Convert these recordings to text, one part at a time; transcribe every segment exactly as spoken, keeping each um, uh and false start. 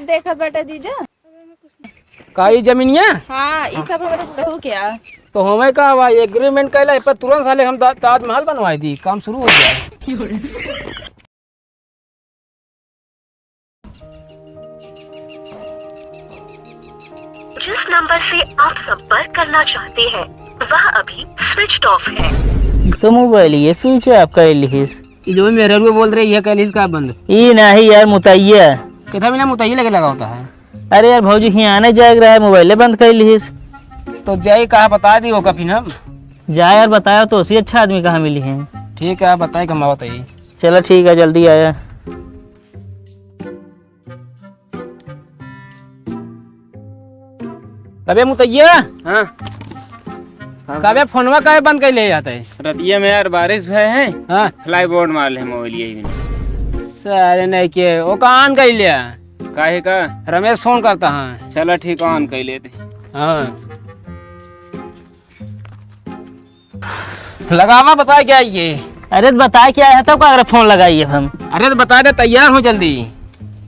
देखत बाटे जीजा? का ई जमीनिया? हाँ, ई सब हमरे बुढ़ऊ के आ। तो हमें का बा, एग्रीमेंट कैला, ए पर तुरंत साले हम ता-, ताजमहल बनवाई दी, काम शुरू हो जाए। जिस नंबर से आप संपर्क करना चाहते हैं, वह अभी स्विच ऑफ है। तो मोबाइल ये स्विच ऑफ कर लिहिस। ई जो मेहररुआ बोल रहे, ये कर लिहिस का बंद? ई नाही यार, मुतैया। कितना बिना मुतैया लगे लगा होता है? अरे यार, भौजी हियाँ आने जाए के रहा है, मोबाइले बंद कर लिहिस। तो जाई कहाँ, बता दी ओका फिर हम। जा यार, बताओ तो, उसी अच्छा आदमी कहाँ मिली है? ठीक है, बताई, हम बताई। चलो ठीक है, जल्दी आया। अबे मुतैया। हाँ। हाँ। कबे फोनवा काहे बंद कर ले जाता है? रतिया में यार बारिश भय है। हाँ। फ्लाई बोर्ड मार ले मोबाइल यही में। सारे नहीं के, वो कान कर लिया। काहे का? रमेश फोन करता है। चला ठीक, ऑन कर लेते। हाँ। लगावा, बता क्या ये? अरे तो बता क्या है, तब का अगर फोन लगाई है हम? अरे तो बता दे, तैयार हो जल्दी।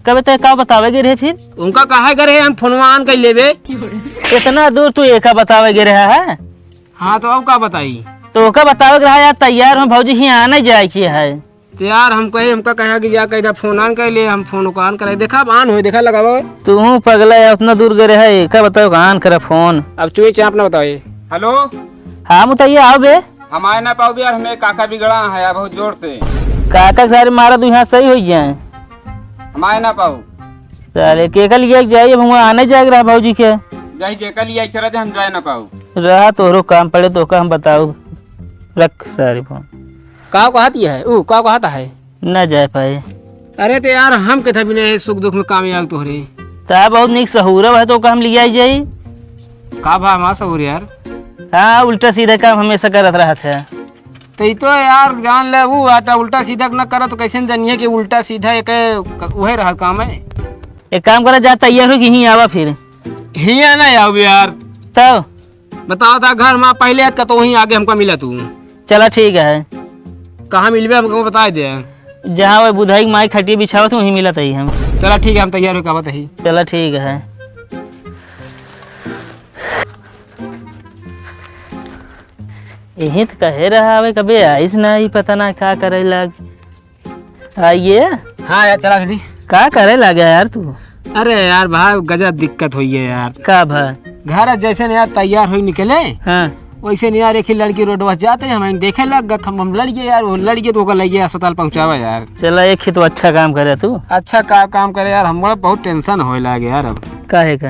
कबे ते का बतावे गे रहे फिर? उनका कहा गे रहे हम फोनवा ऑन कर लेबे। इतना दूर तू एका बतावे गे रहा है? हाँ तो अब का बताई? तो ओका बतावे गे रहा यार, तैयार हो भौजी, ही आने जाए के है। तो यार हम कहे, हमका कहा कि जा कह फोन ऑन कर ले, हम फोन को ऑन करे। देखा अब ऑन हो, देखा लगावा। तू पगला है, उतना दूर गे रहे, एका बताओ ऑन करे फोन। अब चुए चाप ना बताओ ये। हेलो। हाँ मुतैया, आओ बे। हम आए ना पाऊ यार, हमें काका बिगड़ा है यार बहुत जोर से। काका के सारे मारा तू यहाँ सही हो जाए। हम आए ना पाऊ। साले केका लिए जाए, अब हुआ आने जाए रहा भौजी के। जाई केका लिए चला जाए, हम जाए ना पाऊ। रहा तोहरो काम पड़े तो का हम बताऊ। रख सारे फोन। का कहत ये है? ऊ का कहत है? ना जाए पाए। अरे ते यार हम के था बिना सुख दुख में काम आऊ तोहरे। ता बहुत निक सहूरब है तो का हम लिया जाई। का भा हमार सहूर यार? हाँ, उल्टा सीधा काम हमेशा करत रहत है। तो ई तो यार जान ले, वो आता उल्टा सीधा न करा तो कैसे न जानिए कि उल्टा सीधा एक उहे रहा काम है। एक काम करा, जा तैयार हो कि ही आवा फिर। हिया ना आऊ यार। तब? बताओ था घर में पहले याद का तो वहीं आगे हमका मिला तू। चला ठीक है। कहाँ मिलबे हमको बता दे। जहाँ वो बुधाई के माई खटिया बिछावत वहीं मिलत ही हम। चला ठीक है, हम तैयार हो का बताई। चला ठीक है। यही तो कहे रहा हवे, कबे आइस ना, ई पता ना का करे लाग। आइए। हाँ यार, चला जल्दी। का करे लागे यार तू? अरे यार भाई, गजब दिक्कत होई है यार। का भा? घर जैसे न यार तैयार होई निकले, हाँ। वैसे न यार एक ही लड़की रोडवा से जात रहे, हम देखे लग गए, हम, हम लड़ गए यार, वो लड़ गए तो ओकर लइके अस्पताल पहुँचावा यार। चला, एक ही तो अच्छा काम करे तू। अच्छा का काम करे यार, हमरा बहुत टेंशन होए लागे यार अब। काहे का?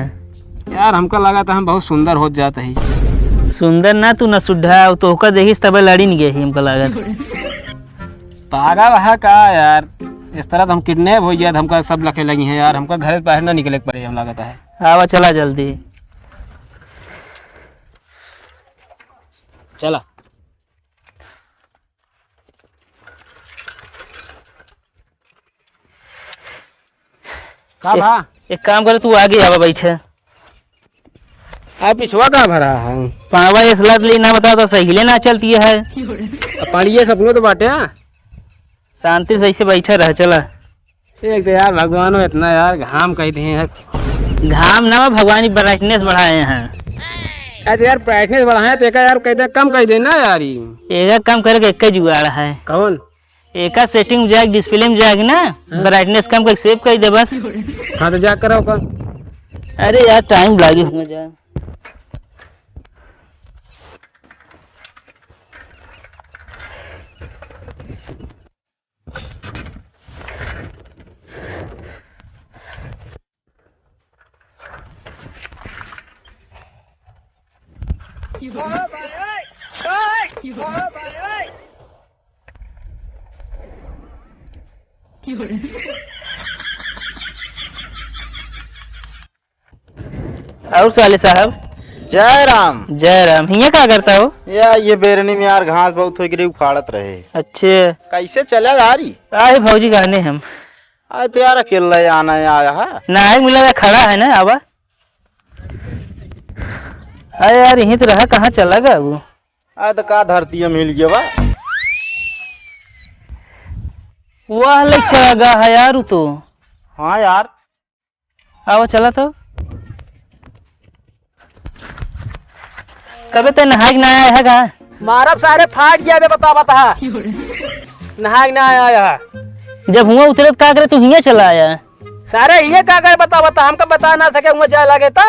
यार, हमका लागत है हम बहुत सुंदर होत जात ही। सुंदर ना, तू नसुड्ढा, तोहका देखिस तबे लड़ी न गई हमका लागत। पागल है का यार? इस तरह तो हम किडनैप हो गया, हमका सब लखे लगी हैं यार, हमका घर से बाहर ना निकले के पड़े हम लागत है। आवा, चला जल्दी। चला। का एक, भा? एक काम करे, तू आगे आवा, बैठे। आ पिछवा का भरा है? पावा ये सलाद लेना बता तो सही ले ना चलती है। आ पाड़िए सपनो तो बाटे। शांति से ऐसे बैठे रह, चला। एक तो यार भगवानो इतना यार घाम कह दिए हैं। घाम ना, भगवान की ब्राइटनेस बढ़ाए हैं। अरे यार ब्राइटनेस बढ़ाए तो एक यार कह दे, कम कह दे ना यार। ये एक कम करके एक जुगाड़ है। कौन? एका सेटिंग में जाके, डिस्प्ले में जाके ना, हाँ। ब्राइटनेस कम करके सेव कर दे बस। हाँ, तो जा कराओ का। अरे यार, टाइम लागे हुआ जा। और साले साहब? जय राम। जय राम। हियाँ का करता हो? या, ये बेरनी में यार घास बहुत होई गिरी, उखाड़त रहे। अच्छे। कैसे चला यारी? आए भौजी कहने हम। अरे तो यार, अकेला ही आना है, आया है। नायक मिला के खड़ा है ना, आवा। अरे यार, यहीं तो रहा, कहाँ चला गया वो? अरे तो का धरती में हिल गया बा? वाह, ले चला गया है यार, वो तो। हाँ यार। आवा चला तो। कबे ते नहाए के ना आया है का? मारब सारे फाट गया बे, बता बता। नहाए के ना आया है। जब हुआ उतरे तो का करे, तू हियाँ चला आया। सारे हियाँ का करे, बता बता, हमका बता ना सके, हुआ जाए लागे तो।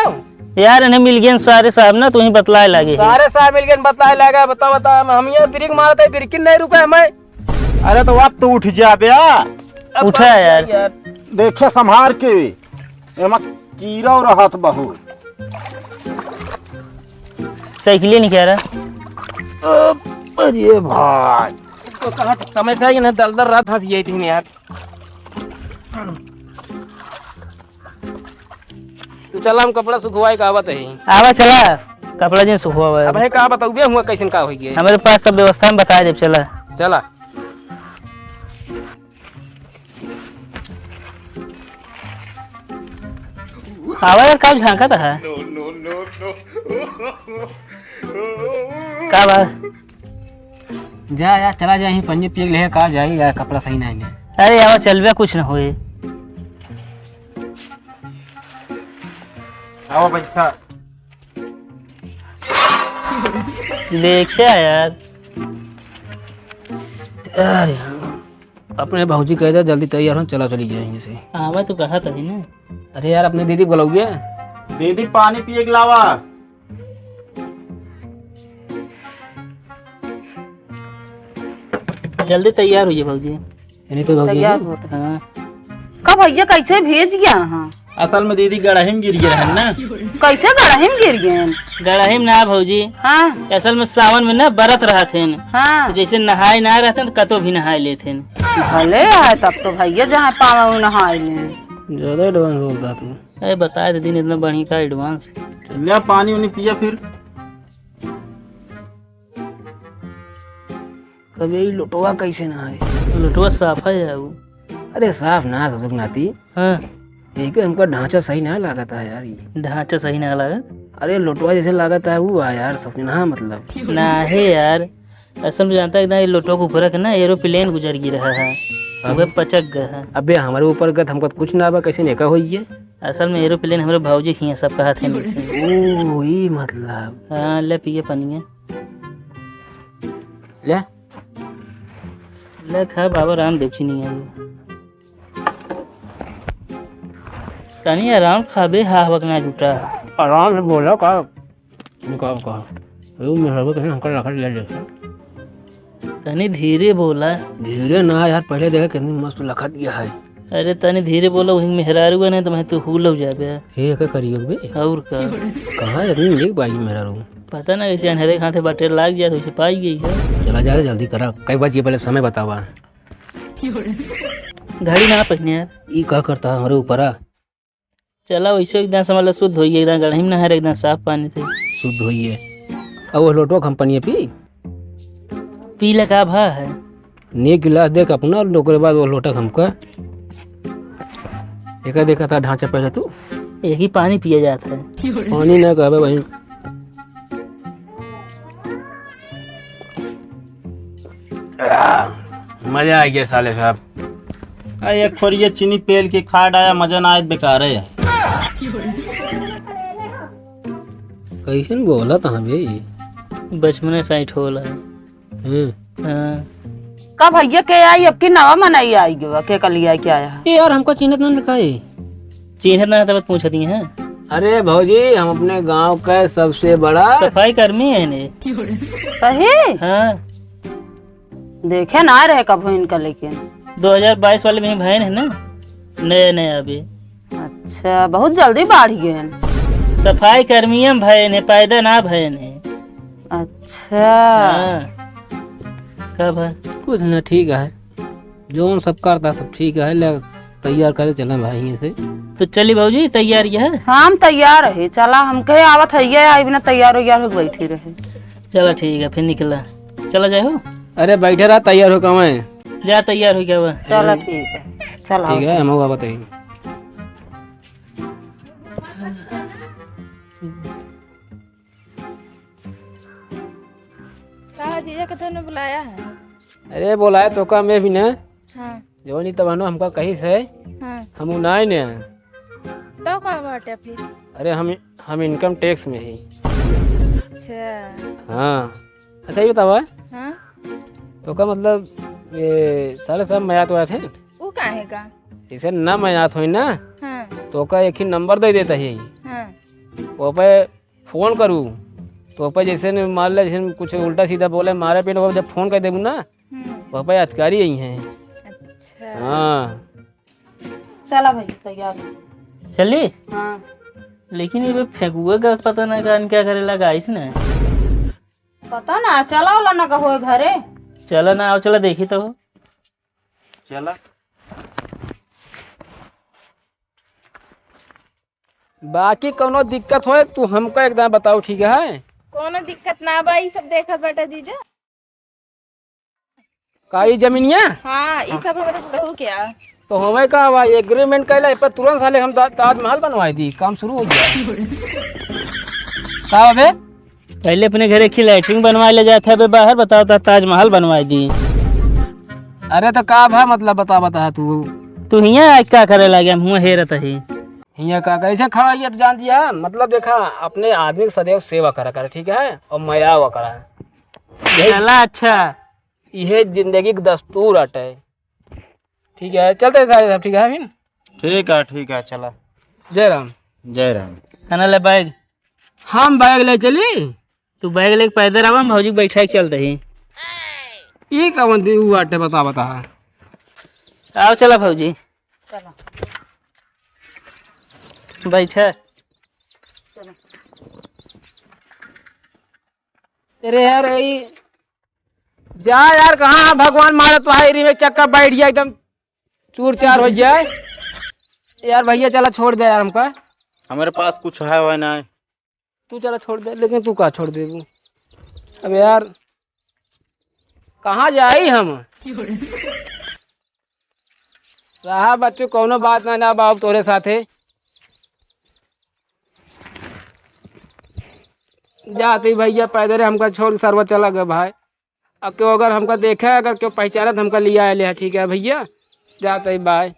यार, इन्हें मिल गए सारे साहब ना, तू ही बतलाए लागे है। सारे साहब मिल गए, बतलाए लागे, बता बता, हम, हम ये ब्रेक मारते, ब्रेक नहीं रुका है मैं। अरे तो अब तो उठ जा बे। अब उठा यार। देखे संभार के, एमा कीड़ा रहत बहुत। साइकिले नहीं कह रहा। अरे भाई। तो कहाँ समय से ये ना दलदल रात हंस गई थी यार। तू चला, हम कपड़ा सुखवाए का आवत है। आवा चला, कपड़ा जिन सुखवावे। अब है का बताऊ बे, हुआ कैसन का होई गए? हमारे पास सब व्यवस्था हम बता देब, चला। चला। आवा यार, का झांकत है? का बा? जा यार, चला जा, यहीं पन्नी पिए ले का जाई यार, कपड़ा सही नहीं है। अरे आवा, चलबे कुछ न होए। आवा बैठा। देखे यार। यार, यार, अपने भौजी कह दे, जल्दी तैयार हो, चला चली जाए यहीं से। आवा तो कहा था ना। अरे यार, अपने दीदी बुलाओगे? दीदी, पानी पिए के लावा। जल्दी तैयार होइए भौजी। यानी तो भौजी तैयार हैं? होत हैं। हाँ। का भैया कैसे भीज गया हाँ? असल में दीदी गड़ही में गिर गए हैं ना। कैसे गड़ही में गिर गए हैं? गड़ही में ना भौजी। हाँ। असल में सावन में ना बरत रहत हैं। हाँ। तो जैसे नहाए ना रहत हैं तो कतो भी नहाए लेत हैं। भले है तब तो भैया जहाँ पावे वो नहाए ले। ज्यादा advance बोलता तू। अरे बता दे दिन इतना बढ़िया का advance। ले पानी उनी पिया फिर। कबे ई लोटवा कैसे ना है? लोटवा साफ है यार वो। अरे साफ ना ससुर नाती। हाँ। एक हमका ढांचा सही ना लागत है यार ये। ढांचा सही ना लागत? अरे लोटवा जैसे लागत है वो है यार, सपना मतलब। ना है यार, असल में जानता है ना, ये लोटवा के ऊपर के ना aeroplane गुजर गिर रहा है, अब? वह पचक गया है। अबे हमारे ऊपर गत हमका तो कुछ ना बा, कैसे नेका होई ये? असल में aeroplane हमारे भौजी खिए सब कहा थे मिलसे। ओ, ई मतलब। हाँ, ले पिए पनिया। ले। ले खा बाबा रामदेव चीनी है। तनी आराम खाबे, हा हवक ना जुटा। आराम से बोला का? का, का? वो मेहरारू कहीं हमका लखत ले लेते। तनी धीरे बोला। धीरे ना यार, पहले देखा कितनी मस्त लखत गया है। अरे तनी धीरे बोला, वही मेहरारू है ना, तो मैं तू हूल हो जाबे। हे, का करियो बे? और का? कहाँ है इतनी नीक बाई मेहरारू? पता ना कैसे अनहरे हाथे बाटे लाग जाए, तो उसे पाई गई है। चला जा रे, जल्दी करा। कई बजे पहले समय बतावा। घड़ी ना पहने यार। ई का करता है हमारे ऊपर आ? चला, वैसे एकदम समझ ला शुद्ध होइए, एकदम गढ़ही में नहाए, एकदम साफ पानी से। शुद्ध होइए। अब वो लोटवा कंपनी पी? पी ले, का भा है? ने गिलास देख अपना, और ओकरे बाद वो लोटा हमका। एका देखा था ढांचा पहले तू। एक ही पानी पिया जाता है। पानी ना कहबे भाई। आ, मजा आ गया साले साहब। आ, एक खोरिया चीनी पेल के खा डाया, मजा ना आए, बेकार है यार। कैसन बोला था बे? बचपने साइट होला। हम्म। हाँ। का भैया के आई, अब की नवा मनई आई गवा, के कली आई के आया है? ए यार, हमका चिन्हत ना लिखा है। चिन्हत ना तब पूछत ही हैं। अरे भौजी, हम अपने गांव का सबसे बड़ा सफाई कर्मी है ने। सही? हाँ। देखे ना रहे कभू इनका, लेकिन दो हज़ार बाईस वाले में ही भयन है ना, नया नया अभी। अच्छा, बहुत जल्दी बाढ़ गए। सफाई कर्मियम भयन है, पैदा ना भयन है। अच्छा। हाँ। का भा? कुछ ना, ठीक है, जौन सब करता सब ठीक है, ले तैयार करे चला भाई यहीं से। तो चली भौजी, तैयार ये है? हम तैयार है, चला, हम कहे आवत है, ये आई बिना तैयार वैयार हो बैठी रहे। चला ठीक है, फिर निकला, चला जाए हो। अरे बैठे रहा, तैयार हो कमाए। जा तैयार हो गया बा। चला ठीक है, चला ठीक है, हम बताइए। का जीजा के तूने बुलाया है? अरे बोलाए तो का मैं भी ना। हाँ। जवानी तब हनो हमका कही से। हाँ। हम उनाए ने। तो का बाटे फिर? अरे हम, हम income tax में ही। अच्छा। हाँ। अच्छा ये बतावा। हाँ? तोका मतलब ये सारे सब मयात वात है? उ काहे का? जैसे ना मयात होई ना, हाँ। तोका एक ही नंबर दे देता ही। हाँ। वो पे फोन करू, तो पे जैसे न मान ले, जैसे कुछ उल्टा सीधा बोले, मारे पीटे, वो जब फोन कर देबू ना, हम्म। वो पे अधिकारी यही हैं। अच्छा। हाँ। चला भाई, तैयार हो। चली? हाँ। लेकिन ये फेंकुए का पता ना कान क्या करे लगा इसने। पता ना, चला वाला ना कहो घरे। चला ना, आओ, चला देखी तो। चला। बाकी कौनो दिक्कत होए, तू हमका एकदम बताओ, ठीक है? कौनो दिक्कत ना बा, ई सब देखत बाटे जीजा। का ई जमीनिया? हाँ, ई सब हमरे बुढ़ऊ के आ। तो हमें का बा, agreement कैला, ए पर तुरंत साले हम ता-, ताजमहल बनवाई दी, काम शुरू हो गया। का बे? पहले अपने घरे की लैट्रिन बनवाए ले जात है, अबे बाहर बताओ ता ताजमहल बनवाए दी। अरे तो का भा मतलब बता, बता तू। तू हियाँ आज का करे लागे, हम हुआँ हेरत ही। हियाँ का कैसे खड़ा हिया तो जान दिया, मतलब देखा अपने आदमी की सदैव सेवा करा करे, ठीक है, और मया हुआ करा। यही चला अच्छा। इहे जिंदगी के दस्तूर अटे। ठीक है, चलते हैं सारे सब, ठीक है फिर? ठीक है, ठीक है, चला। जय राम। जय राम। है ना ले बैग? हम बैग ले चली। तू बैग लेके पैदल आवा, हम भौजी के बैठा के चल दही। ई कवन दी उ बाटे, बता, बता। आओ चला भौजी। चला। बैठे। चला। अरे यार, ई जा यार, कहाँ भगवान मारे तो हायरी में चक्का बैठ गया, एकदम चूर चार हो जाए। यार भैया चला छोड़ दे यार हमका। हमारे पास कुछ है वह ना। तू चला छोड़ दे, लेकिन तू का छोड़ देबू? अब यार कहाँ जाई हम? रहा बच्चों, कौनो बात ना, ना बाबू तोरे साथे। जाते ही भैया पैदल हमका छोड़ सरवा चला गए भाई। अब क्यों अगर हमका देखे, अगर क्यों पहचाने तो हमका लिया ले, ठीक है भैया, जाते ही बाय।